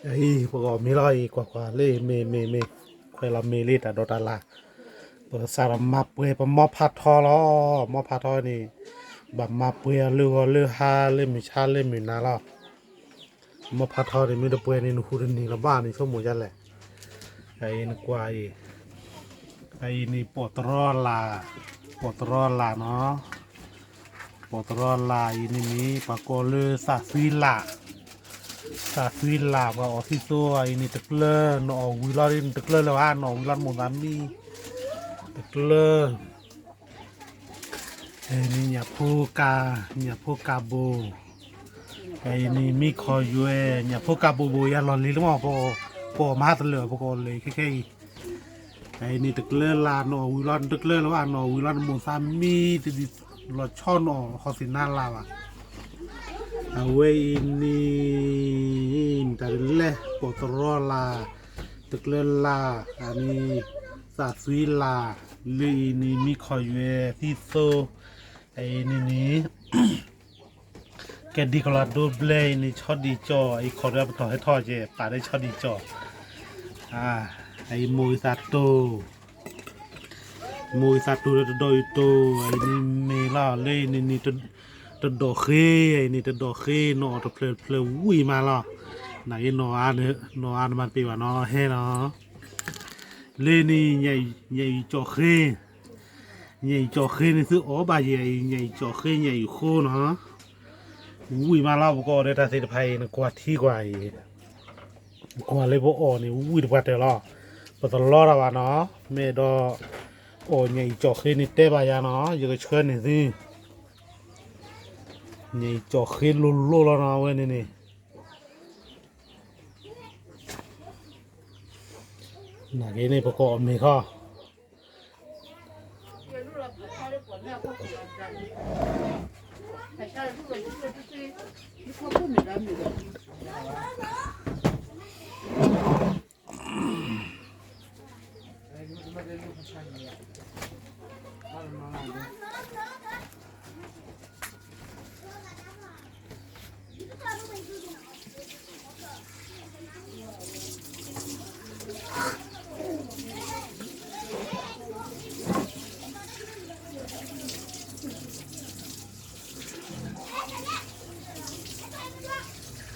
အံၤ ပကအီၣ်မ့ၤလီၤအံၤ ကွၢ်ကွၢ်လၢမ့ၤ မ့ၤ မ့ၤ ခွဲးလီၤမ့ၤလံ တၢ်ဒိးတၢ်လၢ်, ပကစးထီၣ်မၤပှဲၤပမီဖးထီလီၤ. မီဖးထီန့ၣ် ဘၣ်မၤပှဲၤအီၤလၢဂီၤလၢဟါလၢမုၢ်ဆါလၢမုၢ်နၤလီၤ. မီဖးထီန့ၣ် မ့ၢ်တပှဲၤန့ၣ် နဟူးတန့ၢ်လၢၤဘၣ်န့ၣ် ဆိကမိၣ်ဒ်လဲၣ်. အံၤနကွၢ်အံၤ, အံၤန့ၣ် ပိာ်တရီလၢ်, ပိာ်တရီလၢ်နီၤ, ပိာ်တရီလၢ်အံၤန့ၣ်မ့ၢ် ပှၤကိးလၢသးသွံလၢ်, သးသွံလၢ် ပှၤအီၣ်သံသိအံၤန့ၣ် တကျၢ နအီၣ်ဝံၤလီၤ နတကျၢလၢၤဘၣ် နအီၣ်ဝံၤလီၤ နမိၢ်သးမံ တကျၢ န့ၣ် ညၣ်ဖိကၢ်, ညၣ်ဖိကၢ်ဘိၣ်, အံၤန့ၣ် မံခီၣ်ယွဲၢ်, ညၣ်ဖိကၢ်ဘိၣ်ဘိၣ် ယၤလီၢ်လံၤလၢမီၢ်, ပအီၣ်မၤတလၢာ် ပကအီၣ်လၢာ်ခဲခဲအံၤ, အံၤန့ၣ် တကျၢလၢ် နအီၣ်ဝံၤလီၤ နတကျၢလၢၤဘၣ် နအီၣ်ဝံၤလီၤ နမိၢ်သးမံ တဒ်လီၤဆီ နအီၣ်ဟီၣ်သ့ၣ်နါလၢ်ဘၣ်. အဝဲအံၤန့ၣ် မတၤဒ်လဲၣ် ပိာ်တရီလၢ်, တကျၢလၢ်, အန့ၣ် သးသွံလၢ်, လၢအံၤန့ၣ် မံခီၣ်ယွဲၢ်သံသိ, အအံၤန့ၣ်န့ၣ် ကဲဒ်ကလီၤဒိဘျဲအံၤန့ၣ် ဆီဒံၣ်ကၠီၣ်, အံၤခီၣ်ဒီးပတီၢ်ဟဲထီၣ်ကဲ ပာ်ဒီးဆီဒံၣ်ကၠီၣ်, အံၤမိၢ်ဂံၢ်သးတိၢ်, မိၢ်ဂံၢ်သးတိၢ်ဒီးတဒီအံၤတိၢ်, အံၤန့ၣ်မ့ၢ်လီၤ လၢအံၤန့ၣ်န့ၣ် တဒီၣ်ဃ့, အံၤန့ၣ် တဒီၣ်ဃ့ နအီၣ်တဖျၢၣ်တဖျၢၣ်ဝံၣ်မးလီၤ, နာ်က့ နီၢ်အါနမၤတပ့ၤဘၣ်နီၤ ဟဲလီၤ, လၢန့ၣ် ညၣ်အံၤကၠီၣ်ဃ့ ညၣ်အံၤကၠီၣ်ဃ့န့ၣ် သုအီၣ်ဘၣ်ယဲအံၤ ညၣ်အံၤကၠီၣ်ဃ့ ညၣ်အံၤဃိနီၤ, ဝံၣ်မးလီၤ ပကအီၣ်ဒီးတၢ်သ့ၣ်တဖၣ်အံၤ နကွၢ်ထံကွၢ်အံၤ, ကွၢ်လၢပအီၣ်န့ၣ် ဝံၣ်တပှၢ်တၢၢ်လီၤ, ပတလီတၢ်ဘၣ်နီၤ, မ့ၢ်ဒီး အီၣ်ညၣ်အံၤကၠီၣ်ဃ့န့ၣ်တဲဘၣ်ယၤနီၤ, ယကဆှၢန့ၢ်သု, ညၣ်အံၤကၠီၣ်ဃ့လိၤလိၤလီၤနီၤ အဝဲန့ၣ်န့ၣ် နာ်က့န့ၣ် ပကအီၣ်မ့ၤခီ ဒိၣ်ဃာ်, ဟံးဃာ်မုၢ်ဂၢၢ်လီၤ, ဟံးဃာ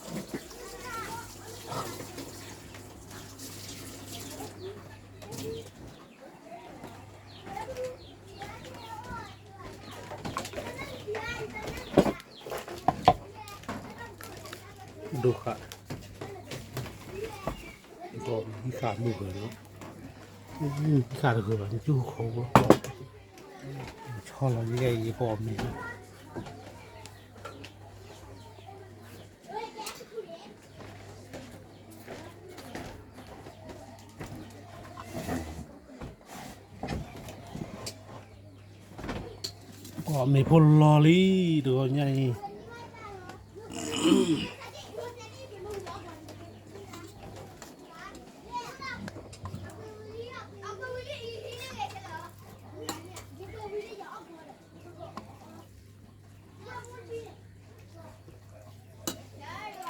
်တဂၢၢ်ဘၣ် နကၠူခိၣ်, ဆီလီၤယဲအံၤ ယကအီၣ်မ့ၤ ပအ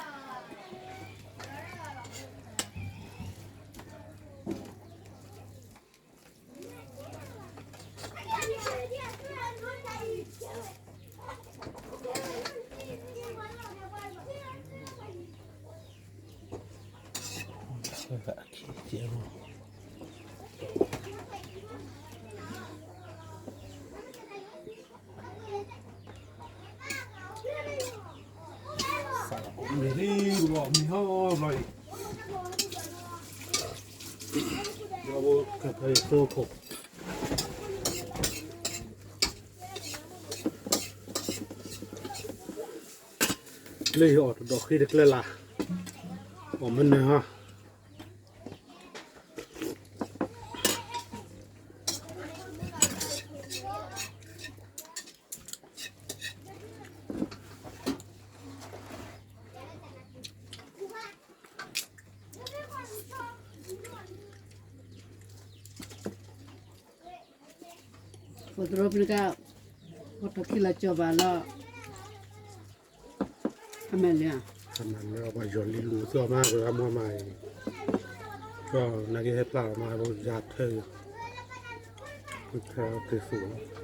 ီၣ်မ့ၤဖိလီၤလံ တဂီၤညါအံၤ. မ့ၢ်လံ မ့ၢ်ဟီဘျီအံၤ လၢယအီၣ်တဒီးဃ့တကျၢလၢ်, အီၣ်မနုၤဟီ. မ့ၢ် ပသရိာ်ဖဲန့ၣ်က ပှၤထီၣ်ခံလီၤကၠီၤဘၣ်လီၤ, အမ့ၢ်လံ, ပှၤယီၤလံလူၤသီၣ်မး ပှၤမၤမၤအံၤ, ကၠီၤနာ်က့ဟဲဖျါလီၤမး ပယၤထၢ, က့ၤသူၣ်လီၤ.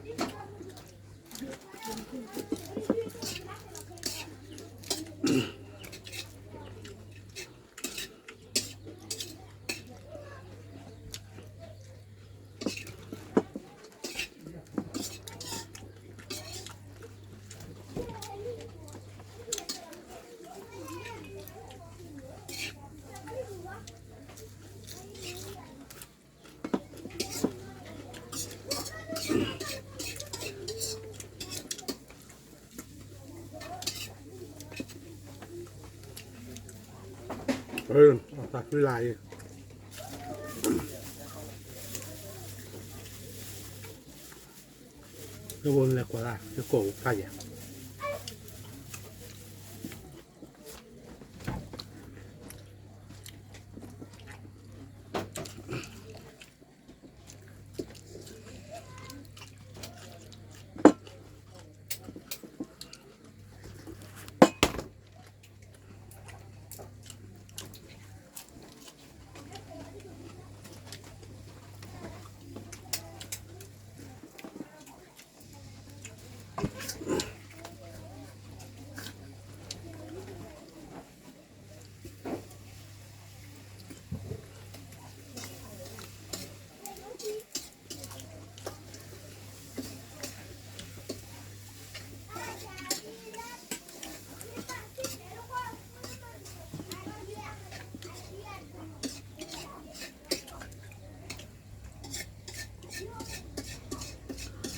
အသးကွံလၢ်အံၤ, လၢဘိလဲၤကွၢ်လၢ် ယကိးဖးယံၤ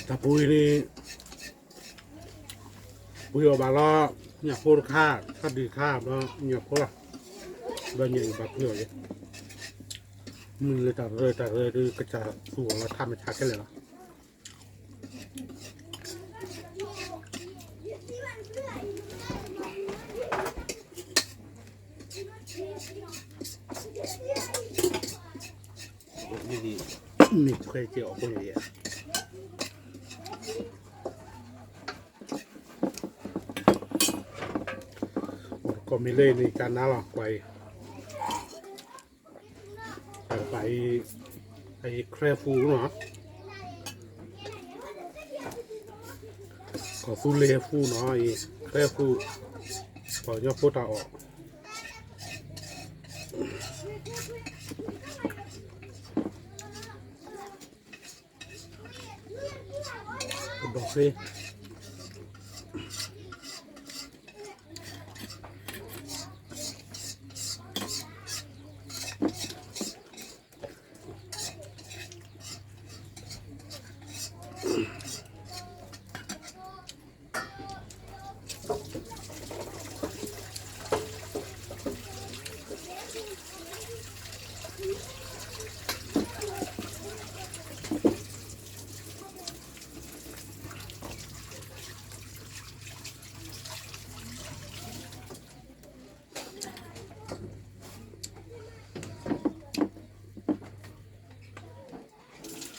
တၢ်ပူၤအံၤန့ၣ် ပှ့ၤအီၤဘၣ်လီၤ, ညၣ်ဖိတခါ, ထီၣ်ဒံးတခါ, ဘျီညၣ်ဖိလီၤ, ဘျီညၣ်အံၤဘၣ်ပှ့ၤအီၤယဲ, မုၢ်လၢတၢ်ရၢတၢ်ရၢဒုး ကစၢ်သူအီၤလီၤ ထါမ့ၢ်ထါခဲလၢာ်လီၤ. မ့ၢ်ခွဲးကဲအီၤဖိန့ၣ်ယဲ, ကီၢ်မ့ၢ်လၢန့ၣ် ကနါလီၤ ကွၢ်အံၤ, တၢ်တဖၣ်အံၤ အံၤ crab food နီၤ, ကီၢ်သူလ့ၤ food နီၤ, အံၤ crab food, ပှၤကညီဖိတၢ်အီၣ် ကဘီဃ့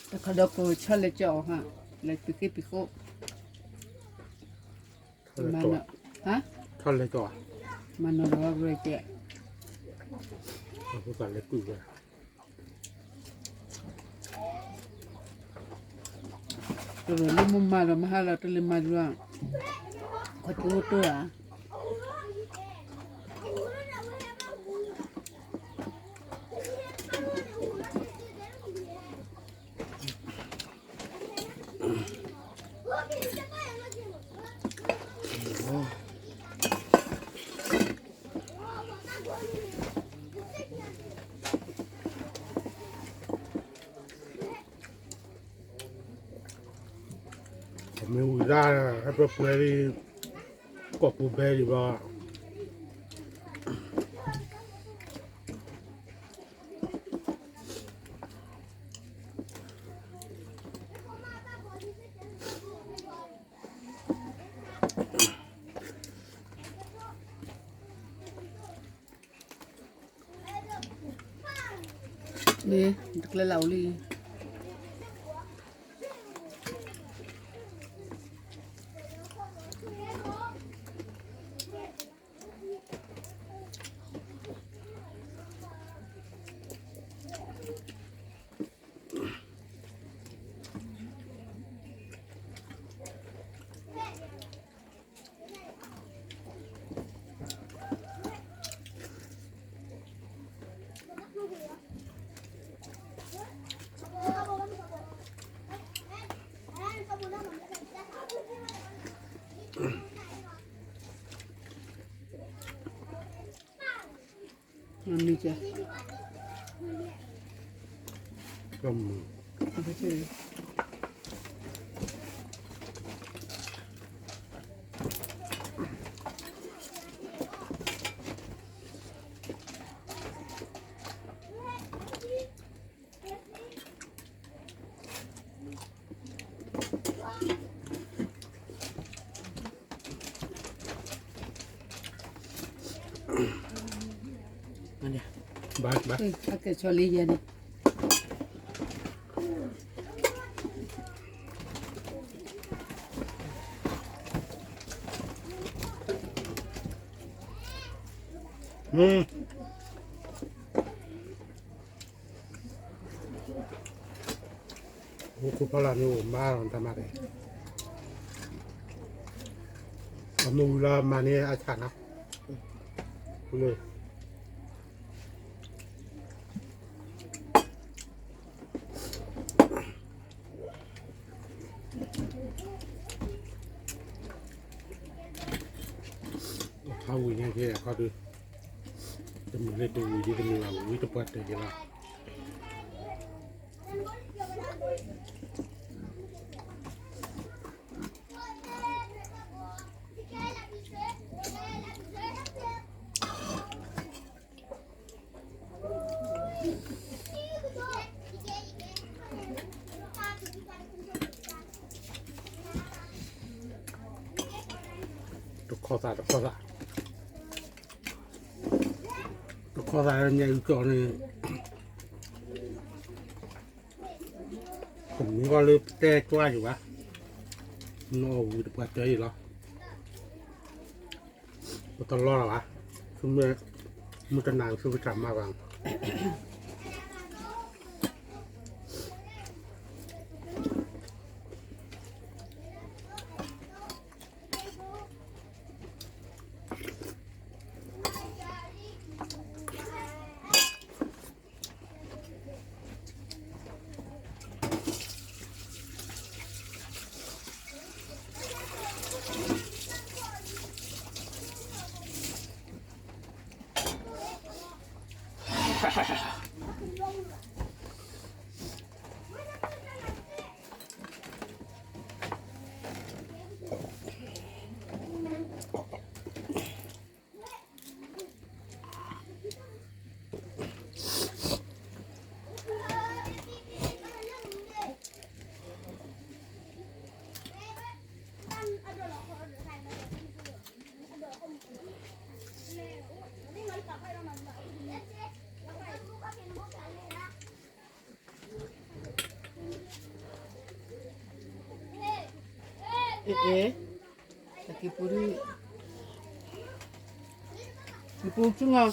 တခီဒီးကဆီလဲၤကၠီအီၤဟါ, လဲၤပံၤဃ့ပံၤဃိ, ဆီလဲၤကၠီ, မၤနီၤလီၤဝဲကဲ, လဲၤကွံာ်ဝဲ တရၢၣ်လၢမ့ၢ်မၤဒီးမဟါလီၤ တလၢမၤဒုး, ခီၣ်ထံးအိၣ်တၢ်ဧါ. မ့ၢ်ဝံၤဒၣ် ဟဲပှဲၤလံ ကီၢ်ပူၤဘဲဒံးဘၣ်. မ့ၢ်တကျဲလၢအိၣ်လံ. မနုၤကဲ ကမု ဘၣ်ဘၣ် အကဲဆီလံယဲန့ၣ် ဟိခိၣ်ဖီလာ်န့ၣ်အိၣ်မးလီၤတၢ်မၤန့ၣ် အမ့ၢ်ဝံၤလီၤမၤန့ၢ်အဆၣ်နီၤ လၢ ဟးဝံၤညါကဲခီဒုး တမုာ်လၢတဝံၤဒ်တမုာ်ဘၣ် ဝံၤတပှၢ်တၢၢ်က့ၤလီၤ တခီသး တခီသး တခီသးညါအံၤကီးန့ၣ် တမ့ၢ်ကီးလၢပတဲကွၢ်ယံၤဘၣ် နီၢ်အီၣ်ဝံၤတပှၢ်တၢၢ်အံၤလီၤ ပတလီၤလီၤဘၣ် သုမ့ၢ် မုၢ်တနၤသုကစၢ်မၤဘၣ် အဲ အဲ အက့ၤပူၤဒုး က့ၤပူၤဆူငါ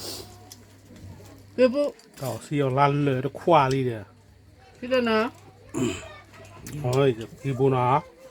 က့ၤပူၤ ကီၢ်စံၣ်အီၤလါလၢာ်တခွါလံဒီး ထံလၢနၤ က့ၤပူၤနီၤ